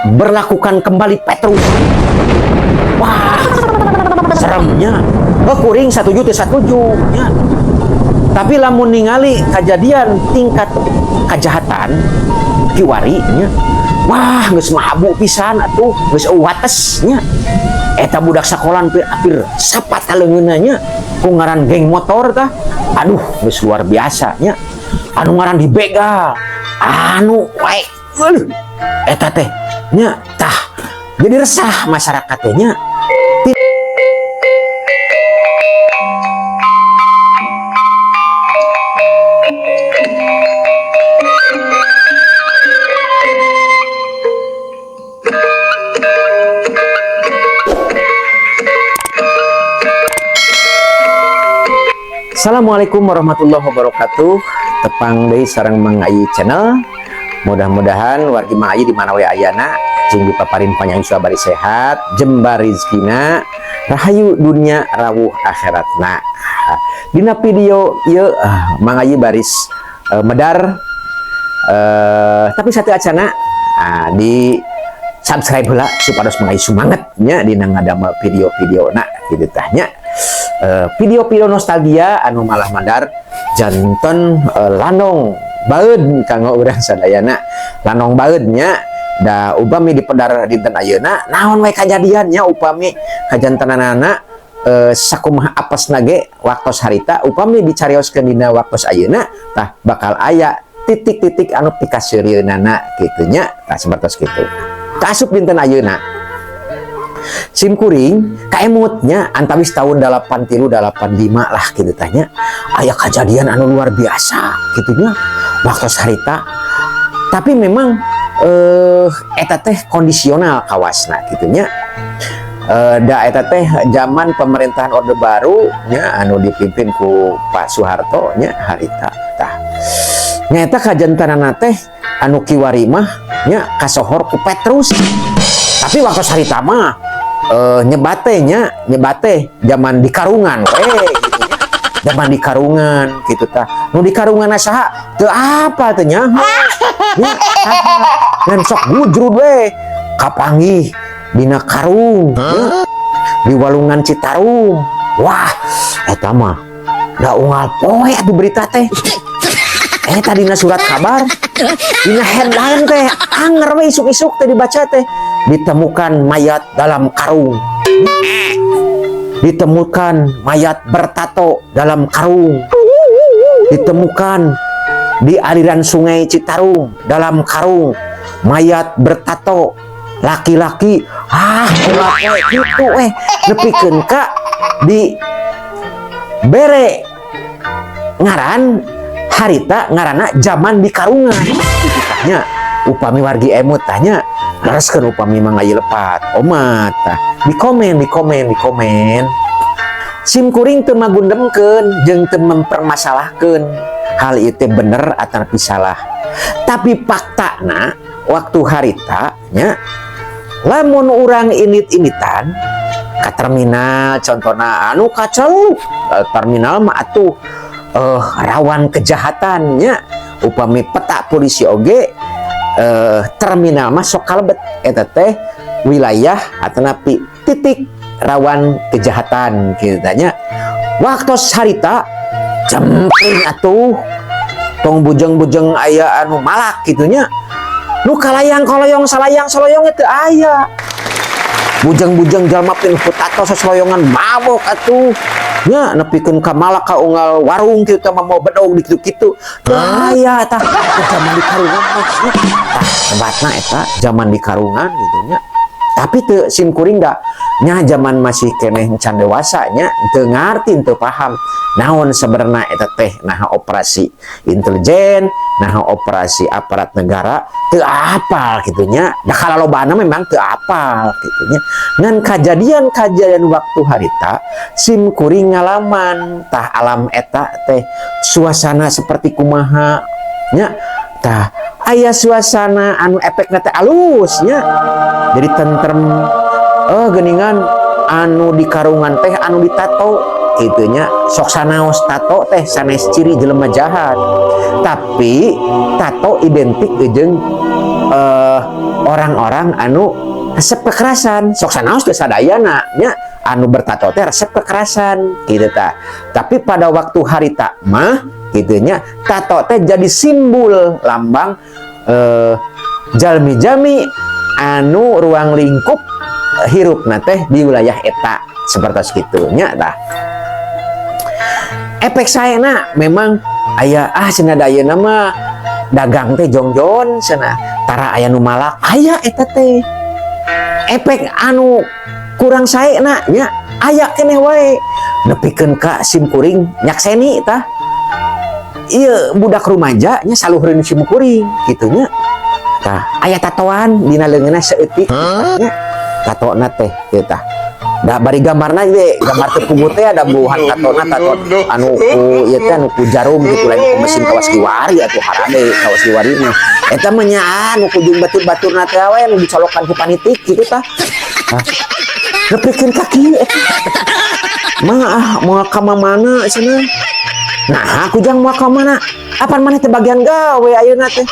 Berlakukan kembali Petrus. Wah, seremnya. Oh, kuring satuju teu satuju nya. Tapi lamun ningali kejadian tingkat kejahatan kiwari nya, wah, geus mahabu pisan atuh, geus wates nya. Eta budak sakola hampir sapat leungeunna nya ku ngaran geng motor tah. Aduh, geus luar biasa nya. Anu ngaran dibegal, anu wae, eta teh nya tah jadi resah masyarakat teh nya. Assalamualaikum warahmatullahi wabarakatuh. Tepang deui sareng Mang Ayi Channel. Mudah-mudahan wargi Mang Ayi di mana we ayana cing dipaparin panjang usia bari sehat, jembar rizkina, rahayu dunia rawuh akhiratna. Dina video ieu Mang Ayi baris medar, tapi sateuacanna di subscribe heula supados Mang Ayi sumanget nya dina ngadamel video-video na kitu tah nya. Video-video nostalgia anu malah mandar janten lanong baeud kanggo urang sadayana, lanong baeudnya da upami dipedar dinten ayeuna naon we kajadiannya, upami kajantenanana sakumaha apesna ge waktos harita, upami dicarioskeun dina waktos ayeuna tah bakal aya titik-titik anu pikaseurieunana kitu nya. Tah, sapertos kitu kaasup dinten ayeuna sim kuring kaemutnya antawis tahun 83 85 lah gitu tanya aya kejadian anu luar biasa gitunya waktu harita. Tapi memang eta teh kondisional kawasna gitunya, da eta teh zaman pemerintahan Orde Baru nya anu dipimpin ku Pak Soeharto nya harita. Tah, nyata kajantenana teh anu kiwari mah nya kasohor ku Petrus. Tapi waktu harita mah nyebate nya, nyebate zaman di karungan we gitu nya. Zaman di karungan gitu tah, nu di karungan saha teu apa teu nyaho nya, saha ngan sok gujrud we kapanggih dina karung nya, di walungan Citarum. Wah, eta mah da unggal poe atuh berita teh eta dina surat kabar, dina headline teh anger we isuk-isuk teh dibaca teh ditemukan mayat dalam karung, ditemukan mayat bertato dalam karung, ditemukan di aliran sungai Citarum dalam karung mayat bertato laki-laki. Ah, ulah poe kitu nepikeun ka di bere ngaran harita ngaranna zaman di karungan nya. Upami wargi emut tanya lereskeun, upami Mang Ayi lepat omat tah di komen, di komen, di komen. Sim kuring teu magundemkeun jeung teu mempermasalahkeun hal itu bener atau salah, tapi faktana waktu harita nya lamun urang init-initan ka terminal contohna anu kacau, terminal mah atuh rawan kejahatannya. Upami peta polisi oge terminal mah sok kalebet eta teh wilayah atanapi titik rawan kejahatan kitu nya. Waktu harita cempring atuh tong bujeng-bujeng aya anu malak kitu nya, nu kalayang koloyong salayang soloyong itu aya bujeng-bujeng jalma pinuh tato sasloyongan mabok atuh nya, nepikeun ka malak ka unggal warung kitu teh mau bedog di kitu-kitu teu aya. Tah, zaman di karungan mah tah sebatna eta zaman di karungan gitu nya. Tapi teu sim kuring da nya zaman masih keneh can dewasa nya, teu ngarti teu paham naon sebenarnya eta teh, nah operasi intelijen, nah operasi aparat negara teu apal gitu nya. Da kalalobana memang teu apal gitu nya. Ngan kajadian-kajadian waktu harita sim kuring ngalaman tah alam eta teh suasana seperti kumaha nya. Tah, aya suasana anu efekna teh alus nya, jadi tentrem. Oh, geningan anu di karungan teh anu ditato kitu nya, sok sanaos tato teh sanes ciri jelema jahat, tapi tato identik jeung Orang-orang anu resep kekerasan, sok sanaos teu sadayana nya, anu bertato teh resep kekerasan gitu tah. Tapi pada waktu harita mah gitu nya, tato teh jadi simbol lambang jalmi-jalmi anu ruang lingkup hirupna teh di wilayah eta, seperti kitu nya tah. Efek saena memang aya, ah cenah, da ayeuna mah dagang teh jongjon cenah, tara aya nu malak. Aya eta teh efek anu kurang saena nya, aya keneh wae nepikeun ka sim kuring nyakseni tah. Ieu budak rumaja nya, saluhureun sim kuring kitu nya tah, aya tatoan dina leungeunna saeutik nya, tatona teh kieu tah. Da bari gambarna ge gambar teu puguh teh, ada buhan tatona, tato anu ku ieu teh, anu ku jarum gitu, lain ku mesin kawas kiwari atuh, harade kawas kiwari mah. Eta mah nya anu ku jeung batur-baturna teh we, anu dicolokan ku panitik gitu tah. Tah. Nepikeun ka kieu eta. Mah ah, moal ka mana cenah. Nah, aku jang moal ka mana? Apan maneh teh bagian gawe ayeuna teh?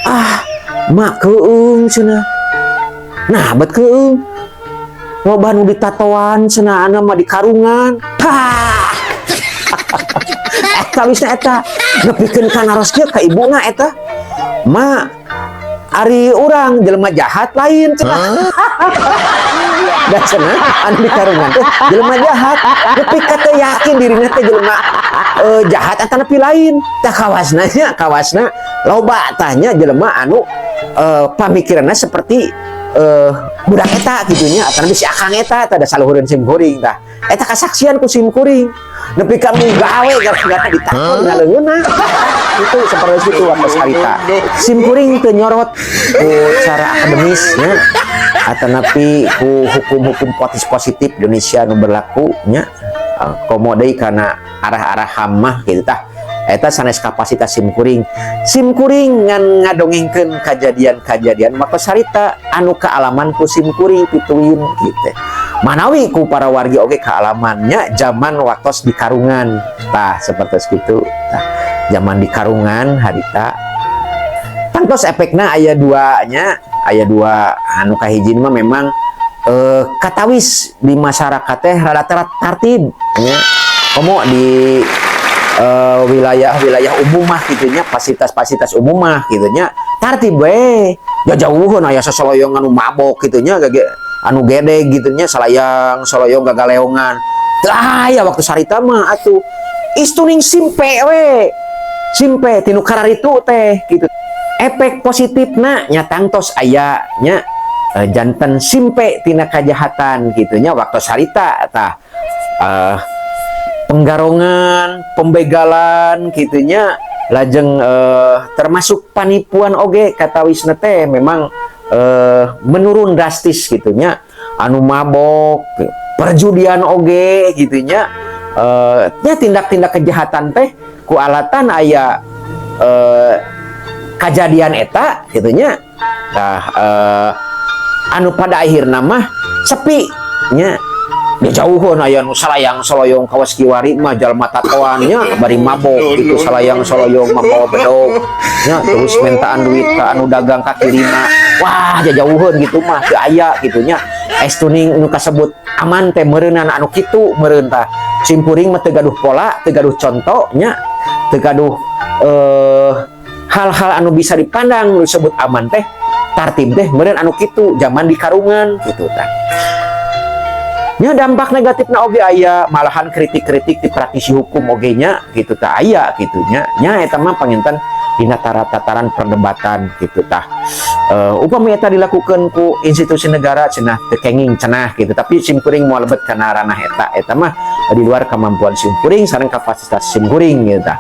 Ah, mak keung cenah. Nah, bet keung. Loba nu ditatoan cenah, ana mah di karungan. Tah. Eta wisna eta nepikeun ka naros kieu ka ibuna eta. Ma, ari urang jelema jahat lain cenah? Da cenah anu di karungan teh jelema jahat. Nepi ka teu yakin dirina teh jelema jahat atanapi lain. Tah, kawasna nya, kawasna loba tah nya jelema anu pamikiranna seperti budak eta gitu nya, atanapi si akang eta tah, da saluhureun sim kuring tah. Eta kasaksian ku sim kuring. Nepi ka gawe gara-gara ditato dina leungeunna. Itu seperti itu waktu harita. Sim kuring teu nyorot ku cara akademis nya, atanapi ku hukum-hukum positif Indonesia nu berlaku nya, komo deui kana arah-arah HAM mah gitu tah. Eta sanes kapasitas sim kuring. Sim kuring ngan ngadongengkeun kajadian-kajadian waktu harita anu kaalaman ku sim kuring pituin gitu. Manawi ku para wargi oge kaalamannya zaman waktos di karungan tah, seperti itu tah. Zaman di karungan harita tangtos efekna aya dua nya, aya dua. Anu kahiji mah memang katawis di masyarakat teh rada tartib nya, komo di wilayah-wilayah umum mah gitu nya, fasilitas-fasilitas umum mah gitu nya, tartib we. Ya jauheun aya sasoloyong anu mabok gitu nya, gage anu gede gitu nya, salayang soloyong gagaleongan. Teu aya waktu sarita mah atuh, istuning simpe we, simpe tinu kararitu teh gitu. Efek positifna nya tangtos aya nya, janten simpe tina kajahatan gitu nya waktu sarita tah. Penggarongan, pembegalan gitu nya, lajeng termasuk panipuan oge katawisna teh memang menurun drastis gitu nya. Anu mabok, perjudian oge gitu nya, nya tindak-tindak kejahatan teh ku alatan aya kajadian eta gitu nya. Nah, anu pada akhirna mah sepi nya. Di jauheun aya nu salayang soloyong kawas kiwari mah, jalma tatoan nya, bari mabok gitu, salayang soloyong mabawa bedog nya, terus mintaan duit ka anu dagang kaki lima. Wah, jauheun gitu mah teu aya gitu nya. Estuning nu kasebut aman teh meureunan anu kitu meureun tah. Simkuring mah teu gaduh pola, teu gaduh contoh nya, teu gaduh hal-hal anu bisa dipandang nu disebut aman teh, tartib teh meureun anu kitu zaman di karungan gitu tah. Nya dampak negatifna oge aya, malahan kritik-kritik di praktisi hukum oge nya gitu tah, aya gitu nya. Nya eta mah panginten dina tataran perdebatan gitu tah. Upami eta dilakukan ku institusi negara cenah teu kenging cenah gitu, tapi simkuring moal lebet kana ranah eta. Eta mah di luar kemampuan simkuring sareng kapasitas simkuring gitu tah.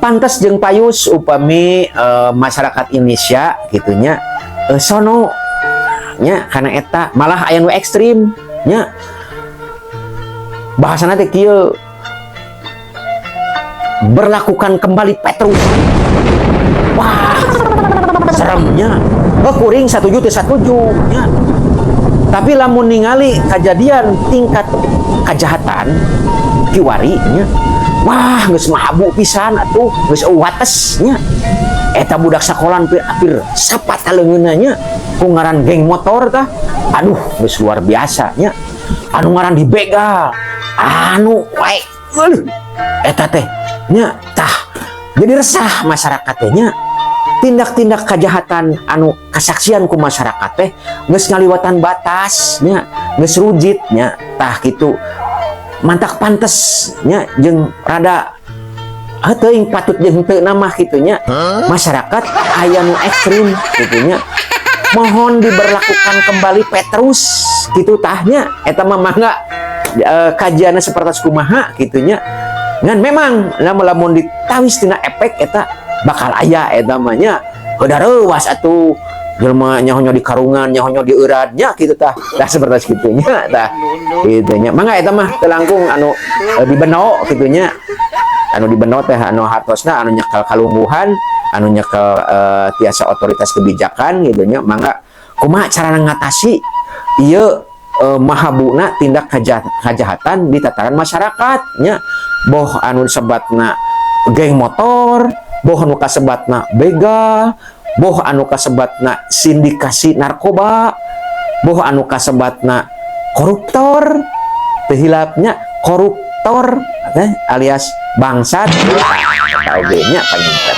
Pantes jeung payus upami masyarakat Indonesia gitu nya, sono nya karena eta. Malah aya nu ekstrim nya, bahasana teh kieu, berlakukan kembali Petrus. Wah, seremnya. Oh, kuring satuju teu satuju nya, tapi lamun ningali kejadian tingkat kejahatan kiwari nya, wah, geus mahabu pisan atuh, geus wates nya. Eta budak sekolah apir sapat leungeunna nya ku ngaran geng motor tah. Aduh, geus luar biasa nya. Anu ngaran dibegal, anu wae, aduh, eta teh nya tah jadi resah masyarakat teh nya. Tindak-tindak kejahatan anu kasaksian ku masyarakat teh geus ngaliwatan batas nya, geus rujit nya. Tah kitu, mantak pantes nya jeung rada teuing patut jeung henteu nama kitu nya. Masyarakat aya nu ekstrim kitu nya, mohon diberlakukan kembali Petrus gitu tah nya. Eta mah mangga kajianna seperti kumaha kitu nya. Ngan memang lamun lamun ditawis tina efek eta bakal aya eta mah nya. Udah reuwas atuh jelema nyaho di karungan, nyaho di eurat nya kitu tah. Tah, seperti kitu nya tah kitu nya. Mangga, eta mah teu langkung anu dibeno kitu nya. Anu dibeno teh anu hartosna anu nyekel kalungguhan, anu nyekel tiasa otoritas kebijakan gitu nya. Mangga, kumaha cara ngatasi ieu mahabuna tindak kejahatan di tataran masyarakat nya, boh anu disebatna geng motor, boh anu kasebatna begal, boh anu kasebatna sindikasi narkoba, boh anu kasebatna koruptor. Teu hilap nya, koruptor teh alias bangsat eta oge nya. Panginten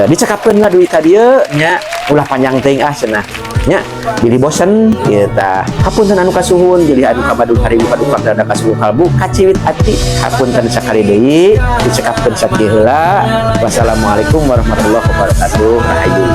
dicekapkeun lah duit ka dieu nya, ulah panjang teuing ah cenah nya, jadi bosen kita. Hapunten anu kasuhun, jadi anu kabadung hari paduka dada kasuhun kalbu kaciwit ati. Hapunten sakali deui, dicekapkeun sakieu heula. Wassalamualaikum warahmatullahi wabarakatuh. Rahayu.